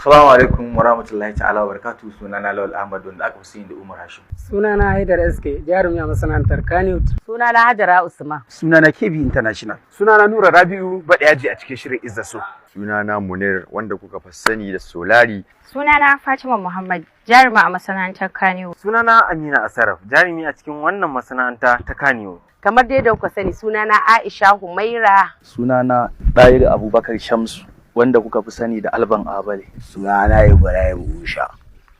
Assalamu alaikum wa rahmatullahi ta'ala wa barakatuhu. Sunana Lawal Ahmad, wanda aka fi sani da Umar Hashim. Sunana Haidar SK, jarumi a masana'antar Kannywood. Sunana Hajara Usman. Sunana KB International. Sunana Nura Rabi'u Baɗayaji a cikin shirin Izza So. Sunana Munir, wanda kuka fi sani da Solari. Sunana Fatima Muhammad, jaruma a masana'antar Kannywood. Sunana Amina Asaraf, jarumi a cikin wannan masana'anta ta Kannywood. Kamar dai da kuka sani, sunana Aisha Humaira. Sunana Ɗahir Abubakar Shamsu, wanda kuka fi sani da Alban Abale. Sunana Ibrahim Usha,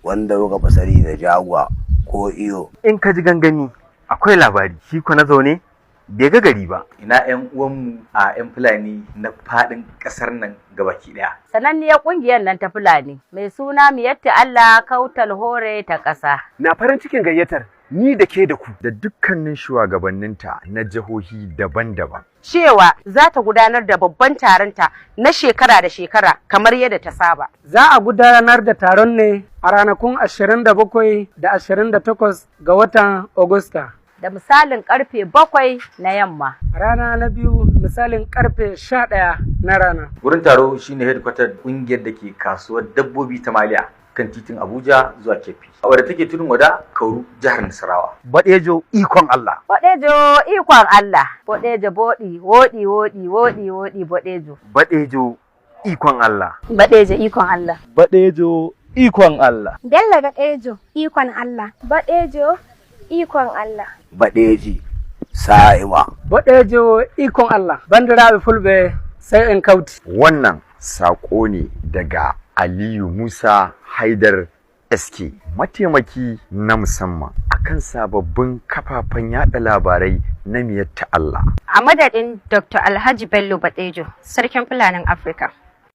wanda kuka fi sani da Jagwa ko Iyo. In ka ji gangami akwai labari, shi ko na zaune bai ga gari ba. Ina 'yan uwanmu a 'yan Fulani na faɗin ƙasar nan gabaki ɗaya. Sananniyar ƙungiyar nan ta Fulani mai suna Miyatti Allah Kautal Hore ta ƙasa. Na farin cikin gayyatar ni da ke da ku. Da dukkanin shugabanninta na jihohi daban-daban. Cewa za ta gudanar da babban taronta na shekara da shekara kamar yadda ta saba. Za a gudanar da taron ne a ranakun 27 da 28 ga watan Agusta. Da misalin karfe 7 na yamma. Rana na biyu, misalin karfe 11 na rana. Wurin taro shine headquarter kungiyar da ke kasuwar dabbobi ta Maliya, kan titin Abuja zuwa Keffi, wadda take Tudun Wada, Kauru, jihar Nasarawa. Baɗejo ikon Allah. Boɗejo ikon Allah. Boɗejo boɗi, woɗi woɗi woɗi woɗi boɗejo. Baɗejo ikon Allah. Baɗejo ikon Allah. Baɗejo ikon Allah. Bello Baɗejo ikon Allah. Baɗejo ikon Allah. Baɗeji sa'iwa. Boɗejo ikon Allah. Bandiraɓe Fulɓe, sai en kauti. Wannan saƙo ne daga Aliyu Musa Haidar SK, mataimaki na musamman akan sababbin kafafen yada labarai na Miyatta Allah. A madadin Dr. Alhaji Bello Badejo, Sarkin Fulanin Afirka.